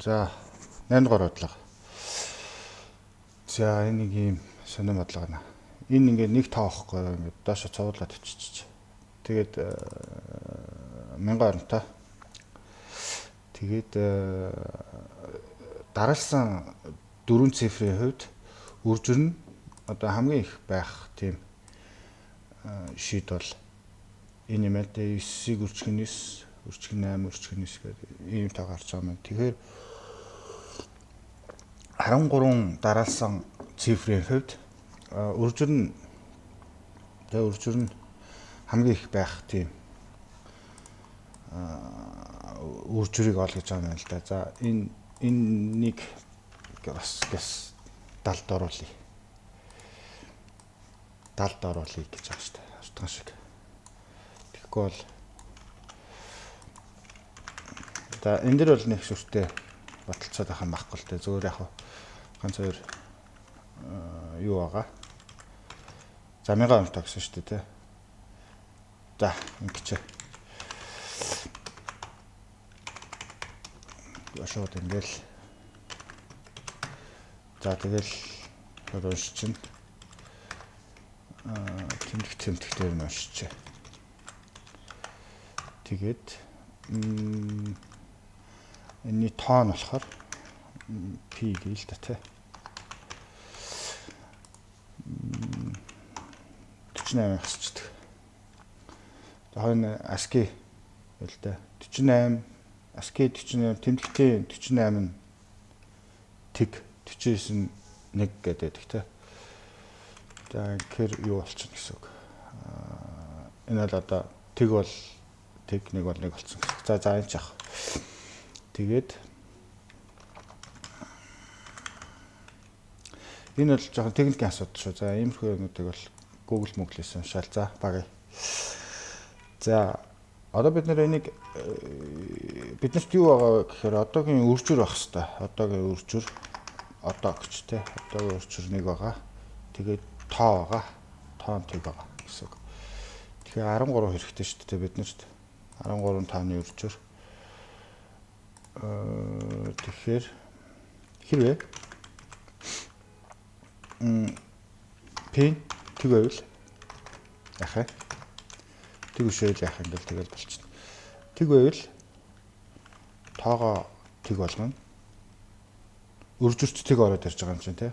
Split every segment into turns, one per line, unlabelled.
За, 8 дугаар бодлого. За, энэ нэг юм сонир бодлого байна. Энэ ингээд нэг тоо авахгүй ингээд доошо цовдлоод очиж. Тэгээд 1000 оронтой. Тэгээд дараалсан дөрвөн цифрийн хувьд үржир нь одоо хамгийн их байх тийм шийд бол энэ юм л дээ. 9-ийг үржих нь 9, үржих нь 8, үржих нь 9 гэдэг ийм тоо гарч байгаа юм. Тэгэхээр 13 дараалсан цифрийн хувьд үржир нь тэгээ үржир нь хамгийн их байх тийм үржирийг ол гэж байгаа юм л да. За, энэ нэг бас гэс далд оруулъя. Далд оруулъя гэж байгаа шүү дээ. Уртхан шиг. Тэгэхгүй бол за энэ дэр бол нэг сүртэй баталцаад байх юм байхгүй л дээ. Зөвөр яг ганц хоёр юу байгаа. За, 1000 онтой гэсэн шүү дээ, тий. За, ингэж. Шууд ингээл. За, тэгэл шууд уншиж чинь. Тэмдэг тэмдэг дээр нь уншиж. Тэгээд энэний тоон болохоор P гээл л да, тий. 48 хасчдаг. За, хоёр ASCII л да. 48 ASCII 48 тэмдэгтийн 48 нь тэг 49 нь 1 гэдэг тий. За, тэгэхээр юу болчихно гэсэн үг. Энэ бол одоо тэг бол тэг, нэг бол нэг болцсон гэсэн. За за энэ ч яах. Тэгээд энэ бол жоохон техникийн асуудал шүү. За, иймэрхүү юмнуудыг бол Google Google-ээс уншаал. За, багая. За, одоо бид нэр энийг биднэрт юу байгаа вэ гэхээр одоогийн үржир байх хэвээр. Одоогийн үржир одоо гэж те. Одоогийн үржир нэг байгаа. Тэгээд тоо байгаа. Тоо нь тэг байгаа гэсэн үг. Тэгэхээр 13 хэрэгтэй шүү дээ биднэрт. 13 тооны үржир. Тэгэхээр хэрвээ P тэг байвал яах вэ? Тэг өшөөл яах юм бэл тэгэл болчихно. Тэг байвал тоогоо тэг болгоно. Үржирч тэг ороод ирж байгаа юм чинь тий.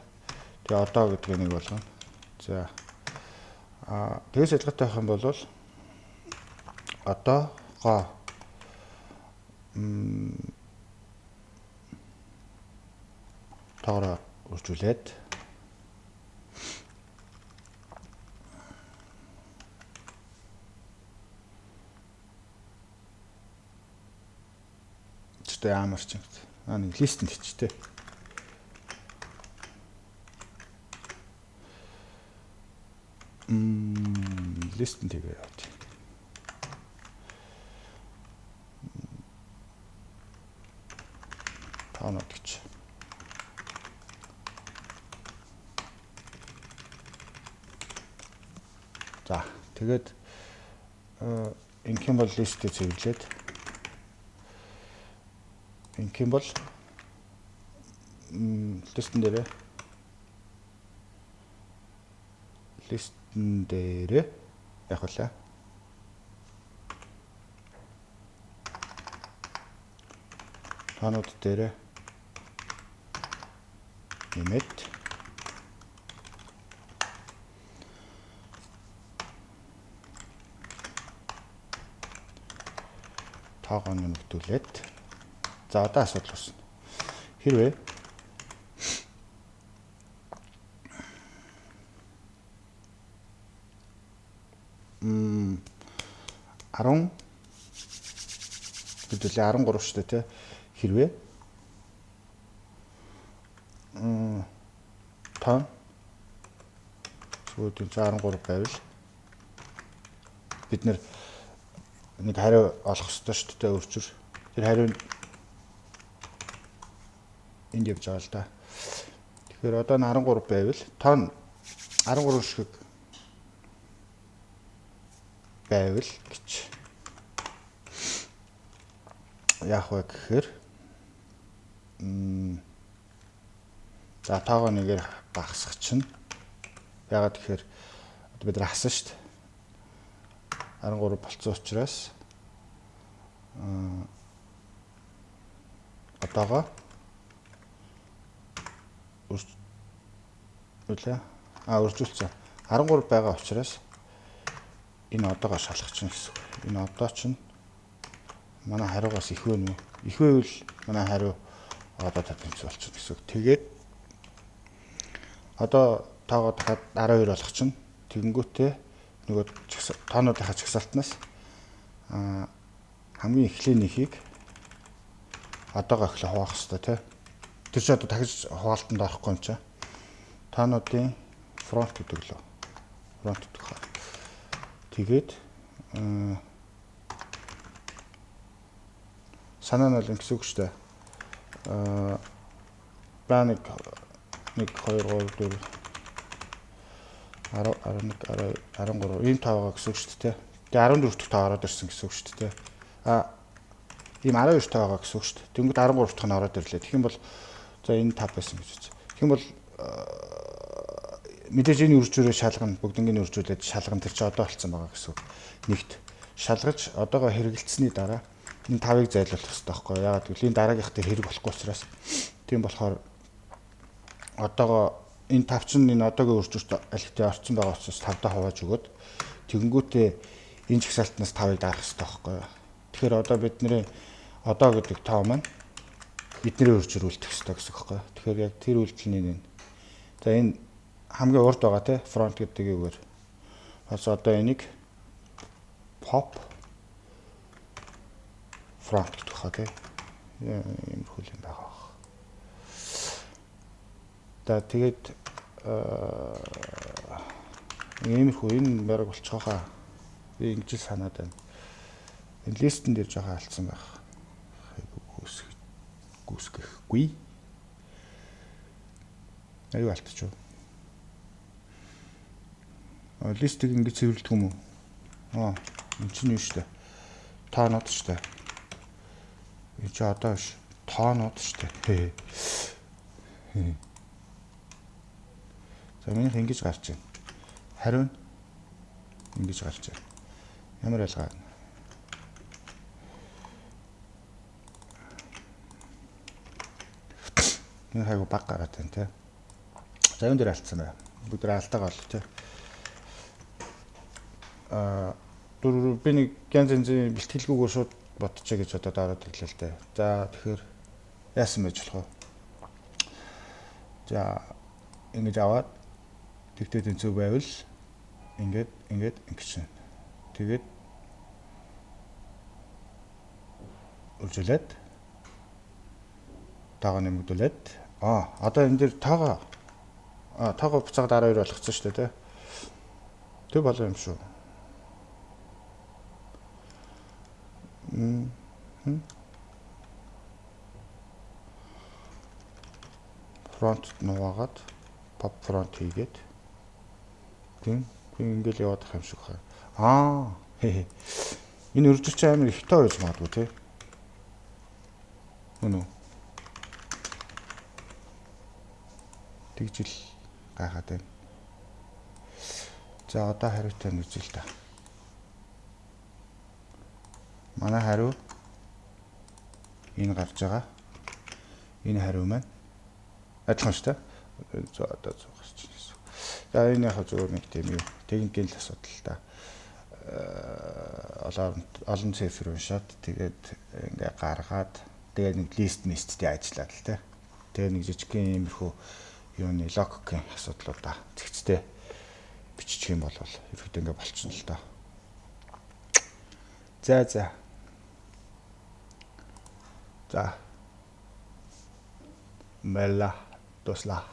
Тэгээ одоо гэдгээ нэг болгоно. За, тэгээс ялгаатай байх юм бол одоо го тоогоор үржүүлээд ч ямар ч юм. Нэг листэнд хийчих тээ. Листэнд хийгээ яваад. Тоонод гэж. За, тэгээд ингэх юм бол листээ цэвэрлээд ингэх юм бол листэн дээрээ яг үлээ. Тоонууд дээрээ нэмээд тоогоо нэмэгдүүлээд. За, одоо асуудал үүснэ. Хэрвээ 10 хэдүүлээ 13 шүү дээ, тий. Хэрвээ тоон сүйдэн 13 байвал бид нэг хариу олох ёстой шүү дээ, өрчөр. Тэр хариу энд явж байгаа л да. Тэгэхээр одоо 13 байвал тоон 13 шиг байвал гэж яах вэ гэхээр За, тоогоо нэгээр багасгах чинь. Яагаад тэгэхээр одоо бид нар хасан шүү дээ. 13 болцсон учраас одоогоо үлээ үржүүлсэн 13 байгаа учраас энэ одоогоо шалгах чинь гэсэн. Энэ одоо чинь манай хариугаас их вэ нүү? Их байвал манай хариу одоо тэнцүү болчихно гэсэн үг. Тэгээд одоо тоогоо дахиад 12 болгох чинь, тэгэнгүүтээ нөгөө тоонуудынхаа чагсаалтнаас хамгийн эхлэнийхийг одоогоо эхлээ хуваах хэрэгтэй, тий. Тэр чинь одоо дахиж хуваалтанд орохгүй юм чинь. Тоонуудын front гэдэг лөө. Front гэдэг хаа. Тэгээд санаа нь бол ингэсэн үг шүү дээ. Ба 1 1 2 3 4 10 11 12 13 ийм тоо байгаа гэсэн үг шүү дээ. Тэгээ 14 дахь тоо ороод ирсэн гэсэн үг шүү дээ. Ийм 12 тоо байгаа гэсэн үг шүү дээ. Тэнгүүд 13 дахь нь ороод ирлээ. Тэгэх юм бол за, энэ 5 байсан гэж үзье. Тэгэх юм бол мэдээж энэ үржүүрээ шалгана, бүгднийг үржүүлээд шалгана, тэр чи одоо болцсон байгаа гэсэн үг. Нэгт шалгаж одоогоо хэрэгэлцсэний дараа энэ 5-ыг зайлуулах хэрэгтэй байхгүй юу? Яагаад гэвэл энэ дараагийнх дээр хэрэг болохгүй учраас. Тийм болохоор одоогоо энэ 5 чинь энэ одоогийн үржүүрт аль хэдийн орцсон байгаа учраас 5-даа хувааж өгөөд тэгэнгүүтээ энэ жагсаалтнаас 5-ыг дарах хэрэгтэй байхгүй юу? Тэгэхээр одоо бидний одоо гэдэг тоо маань эдний үржүүр үлдэх хэрэгтэй гэсэн үг байхгүй юу? Тэгэхээр яг тэр үйлдэл нь энэ. За, энэ хамгийн урд байгаа, те, front гэдэг юугаар. Бас одоо энийг pop front гэдэг хаа, те. Иймэрхүү юм байгаа бах. За, тэгээд иймэрхүү энэ бараг болчих хаа. Би ингэж л санаад байна. Энэ list эн дээр жоохон алдсан байх. Айгу гүйсгэхгүй. Аюу, алдчих. List ийг ингэж цэвэрлэдэг юм уу? Энэ чинь юу шүү дээ. Тоонууд шүү дээ. Энэ чи одоо биш. Тоонууд шүү дээ. За, минийх ингэж гарч байна. Хариу нь ингэж гарч байна. Ямар ялгаа? Энэ хайгу баг гараад байна, те. За, юун дээр алдсан бай. Бүгд алдаагаа бол, те. Дөрөв би нэг янз янзын бэлтгэлгүйгээр шууд бодчихъя гэж бодоод ороод ирлээ л дээ. За, тэгэхээр яасан байж болох вэ? За, ингэж аваад тэгтээ тэнцүү байвал ингээд ингээд ингэж. Тэгээд үржүүлээд тоогоо нэмэгдүүлээд одоо энэ дээр тоогоо буцаагаад 12 болгоцсон шүү дээ, тий. Тэр болоо юм шүү. Front нугаагаад pop front хийгээд тийм ингээл яваад ах юм шиг байна. Энэ үржиж амар их тоо байж магадгүй, тий. Үнэ үү? Тэгж ил гайхаад байна. За, одоо хариутай нь үзье л да. Манай хариу энэ гарч байгаа. Энэ хариу маань адилхан шүү дээ. За, одоо 100 гарч байна гэсэн. За, энэ яг зөвөр нэг тийм юу техникийн л асуудал л да. Олон цифр уншаад тэгээд ингээ гаргаад тэгээд нэг list мисттэй ажиллаад л те. Тэгээд нэг жижигхэн иймэрхүү юуны логикийн асуудлуудаа зэгцтэй бичих юм бол ерөөдөө ингээ болчихно л доо. За за. За. Мела туслаа.